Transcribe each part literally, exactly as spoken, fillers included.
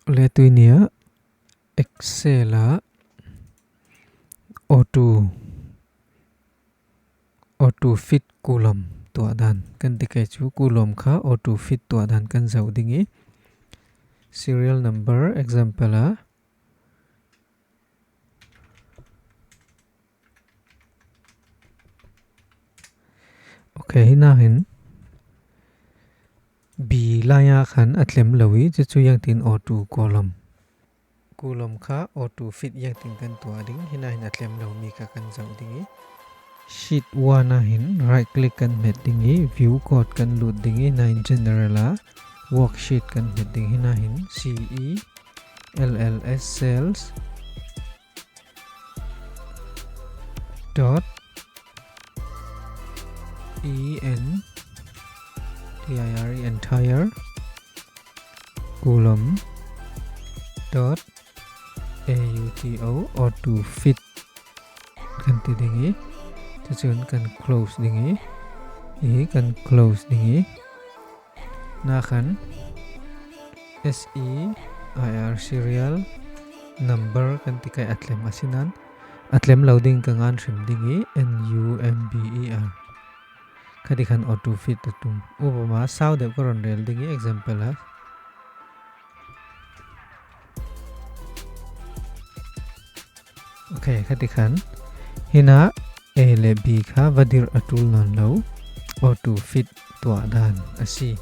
Le tui nia Excel a auto, auto fit column tuah dan kan ti kei chu, column kha auto fit tuah dan kan zoh ding i, serial number example a. Ok, hina hin B lai a khan a tlem lo i, chu chu iang tin auto column. Column kha auto fit iang tin kan tuah ding, hina hin a tlem lo mi kha kan zoh ding i. Sheet one a hin right click kan hmet ding i, view code kan lut ding i, hina hin general a worksheet kan hmet ding, hina hin C E L L S cells dot E N T I R E entire column dot A U T O auto fit kan ti ding i, chu chun kan close ding i, i kan close ding i. Na khan S E I R serial number kan ti kei a tlem a sinan, a tlem lo ding ka ngan hrim ding i, N U M B E R. Kha ti khan auto fit a tum. Upama sau deuh ka ron rel ding i example a. Ok, kha ti khan hina A le B kha va dirh a tul nawn lo, auto fit tuah dan a si.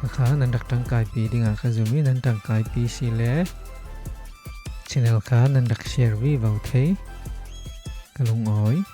Kha kha nan rak tangkaipi ding a ka zum i, nan tangkaipi si le channel kha nan rak share vivo thei ka lungawi.